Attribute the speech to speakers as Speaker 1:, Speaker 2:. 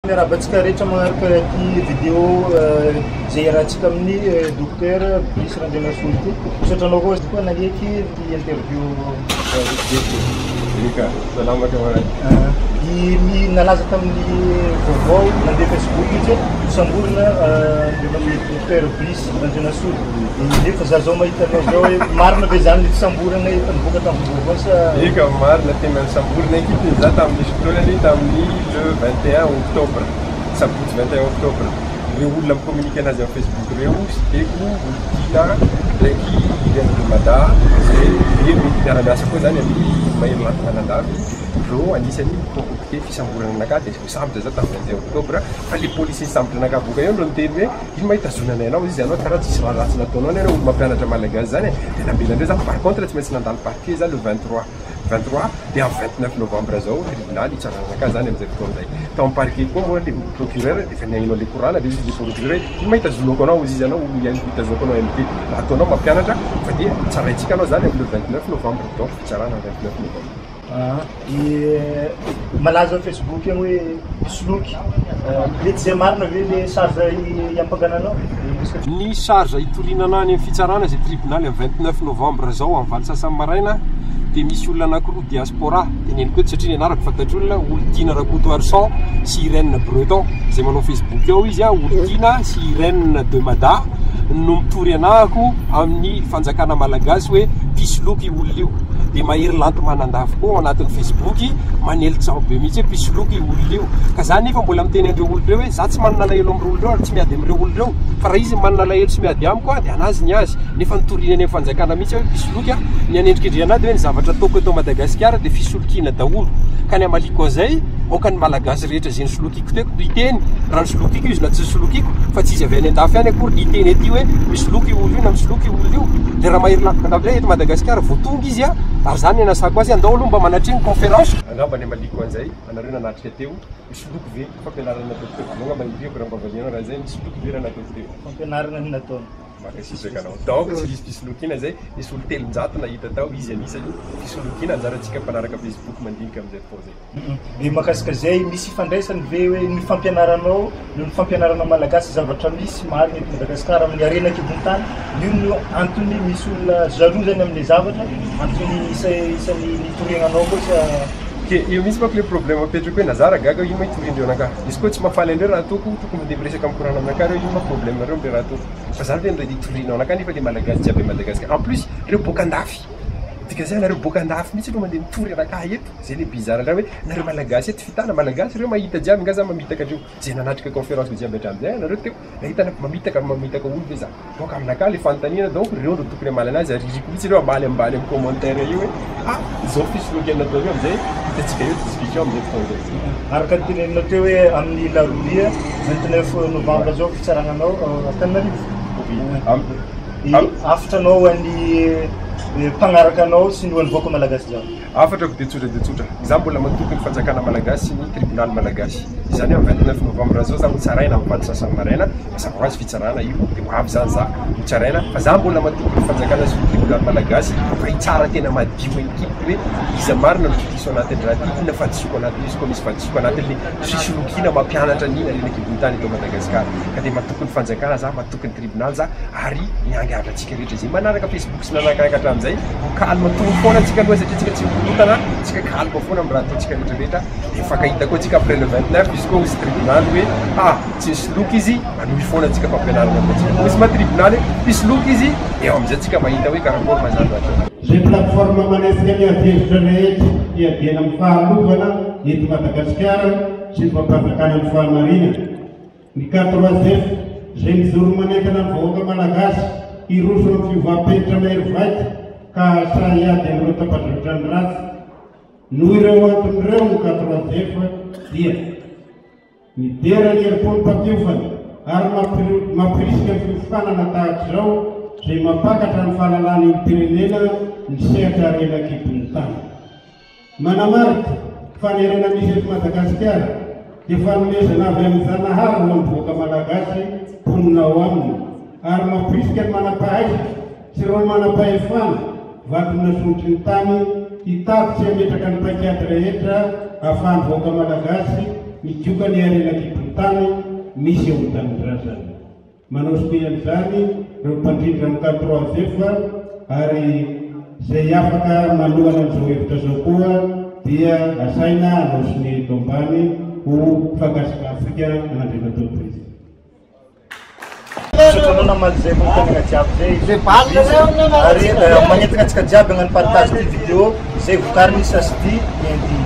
Speaker 1: Miarahaba antsika rehetra magnaraka ity vidéo izay iarahantsika amin'ny Docteur Brice Randrianasolo ity. Misaotra anao koa koa nagneky ity interview vidéo ity.
Speaker 2: Eka, salama camarade.
Speaker 1: I ny nalaza tamin'ny vaovao nandeha Facebook izy hoe nosamborina Andriamatoa Docteur Brice Randrianasolo. Nefa za zao mahita anao zao hoe marina ve zany le fisamborana efa nivoaka tamin'ny vaovao sa?
Speaker 2: Eka, marina tena nosamborina eky za tamin'ny fotoanany tamin'ny le 21 octobre, sabotsy 21 octobre. Reo olona mi-communique anazy amin'ny Facebook reo, citeko Olitiana ndraiky Irène de Mada zay hoe mety miara-miasa koa zany amin'ny Mahery Lanto Manandafy, reo anisany mi-concocter fisamborana anakahy de voasambotra za tamin'ny 21 octobre. Fa le polisy nisambotra anakahy boka eo no niteny hoe ino ma hitazonanay anao izy, anao karaha tsisy raha ratsy nataonao anie anao olo mampianatra malagasy zany e, de nambelandreo za. Par contre tsy maintsy nandalo parquet za le 23. 23 dia amin'ny 29 novembre zao tribunal hitsarana anakahy zany amin'izay fotoana izay. Tao amin'ny parquet koa moa le procureur dia efa nihaino an'ilay korana dia izy le procureur ino ma hitazonako anao izy anao hitazonako anao MP raha ataonao mampianatra fa dia tsaraintsika anao zany amin'ny le 29 novembre donc fitsarana 29 novembre.
Speaker 1: Malaza Facebook eny hoe mpisoloky. Mety izay marina ve le charge iampangana anao?
Speaker 2: Ny charge hitoriana anah any amin'ny fitsarana izay tribonaly amin'ny 29 novembre zao amin'ny valo sasany maraina dia misy olona anankiroa diaspora teneniko eto satria ny anarako fantatr'olona Olitiana Rakotoarison sy Irène Breton izay manao Facebook ao izy Olitiana sy Irène de Mada no mitory anahako amin'ny fanjakana malagasy hoe mpisoloky io olona io dia Mahery Lanto Manandafy koa ao anatin'ny Facebook manely tsaho be mihitsy hoe mpisoloky io olona io ka za nefa mbola miteny an'ireo olona ireo hoe za tsy manana alahelo amin'ireo olona ireo ary tsy miady amin'ireo olona ireo fa raha izy manana alahelo sy miady amiko dia anazy ny azy nefa nitoriana any amin'ny fanjakana mihitsy hoe mpisoloky aho. Ny hanendrikendrehana ahy dia hoe ny zavatra ataoko eto Madagasikara dia fisolokiana daholo ka ny hamaliako an'izay aoka ny malagasy rehetra izay nisolokiko teto hiteny raha nisolokiko izy na tsy nisolokiko fa tsy izy avy any an-dafy any akory hiteny aty hoe misoloky io olona io na misoloky io olona io. Dia raha mahery lavitra indray eto Madagasikara vao tonga izy ary izany ny anasako azy andao aloha mba manatreha ny conférence. Angamba ny hamaliako an'izay anareo nanatrika teo, misoloky ve fampianarana nataoko teo? Angamba iriako raha mba valianao raha izay, misoloky ve raha nataoko teo?
Speaker 1: Fampianarana ny nataony.
Speaker 2: Mankasitraka anao. Donc tsy misy fisolokiana izay, nisy olo 300 nahita tao, izy anisany fisolokiana, anjarantsika mpanaraka Facebook mandinika amin'izay fotoana izay.
Speaker 1: Dia mahakasika izay, misy ifandraisany ve hoe ny fampianaranao noho ny fampianarana malagasy zavatra misy marina eto Madagasikara amin'ny harena an-kibon'ny tany, io no antony misy olona jaloux zany amin'ilay zavatra, antony isan'ny nitoriananao koa sa.
Speaker 2: Ke io mihitsy manko le problème apetrako hoe na za ra gaga io ma itoriandreo anakahy, izy koa tsy mahafaly andreo raha ataoko, tokony mandeha miresaka mikorana aminakahy reo ino ma problème nareo amle raha ataoko. Fa zany ve no itorianao anakahy nefa le malagasy jiaby à Madagascar en plus reo boaka andafy dikan'izay nareo boaka andafy mihitsy no mandeha mitory anakahy eto zay le bizarre ndray hoe nareo malagasy eto fitana malagasy reo mahita jiaby nga za mamitaka andreo zay nanatrika conférence ko jiaby hatramin'izay anareo teo nahita anako mamitaka mamitaka olo ve za donc aminakahy le fanontaniana donc reo no tokony hamaly anazy ary iriko mihitsy reo hamaly ambany amin'ny commentaire io hoe ah zao fisolokiana nataon'io amizay hitantsika eo discussion amizay fotoana zay.
Speaker 1: Araka ny teneninao teo hoe amin'ny larobia 29 novembre zao fitsarana anao Antananarivo. Hafatra anao ho an'ny mpanaraka anao sy ny ho an'ny vahoaka malagasy jiaby.
Speaker 2: Hafatrako dia tsotra dia tsotra, izaho mbola matoky ny fanjakana malagasy sy ny tribonaly malagasy. Izany hoe amin'ny 29 novembre zao za ho tsaraina amin'ny valo sasany maraina, mazava ho azy fitsarana io, dia ho avy zany za ho tsaraina, fa za mbola matoky ny fanjakana sy ny tribonaly malagasy fa hitsara tena madio ekipe hoe iza marina no diso anatin'ny raha ty, inona fahadisoako anatin'io, izy koa misy fahadisoako anatin'le fisolokiana mampianatra ny harena an-kibon'ny tany eto Madagasikara. Ka dia matoky ny fanjakana za, matoky ny tribonaly za, ary miangavy antsika rehetra izay manaraka Facebook sy nanaraka hatramin'izay ho calme tony foana antsika aloha satria tsika tsy mikorontana, tsika calme foana amin'ny raha ataontsika rehetra rehetra, dia mifankahita koa tsika après le 29 izy koa hozy tribonaly hoe ah tsy nisoloky izy, manohy foana tsika fampianarana ataontsika, misy ma tribonaly hoe mpisoloky izy, eo amin'izay tsika mahita hoe karakory ma zany raha atao.
Speaker 3: Izay plateforme manetsika ny adihevitra rehetra hiadiana amin'ny fahalovana eto Madagasikara sy ny fampanjakana ny fahamarinana. Ny K-trois-F, izay mijoro manentana ny vahoaka malagasy hiroso amin'ny fiovam-penitra mahery vaika ka hahasahy hiady amin'ireo tambajotran'ny ratsy. Noho ireo antony ireo ny K-trois-F dia midera ny herim-pon'ny mpampiofana ary mampirisika ny fiofanana tahaka izao izay mampakatra ny fahalalàn'ny olom-pirenena ny sehatra harena an-kibon'ny tany. Manamarika fa ny harena misy eto Madagasikara dia fanomezana avy amin'ny Zanahary ho an'ny vahoaka malagasy mponina ao aminy ary mampirisika ny manam-pahaizana sy ireo manam-pahefana vaky ny nasondrotry ny tany hitady sy hametraka ny paikady rehetra. ahafahan'ny vahoaka malagasy migoka ny harena an-kibon'ny tany misy eo amin'ny tanindrazany. Manao sonia an'izany ireo mpandrindra amin'ny K3F ary izay afaka manohana an'izao hevitra izao koa dia asaina hanao sonia eto ambany ho fankasitrahantsika an'Andriamatoa Président.
Speaker 1: Misaotra anao namaly izay fanontaniana jiaby zay ary magnentana antsika jiaby hagnano partage ty vidéo izay vokarin'ny Sasdi lundi.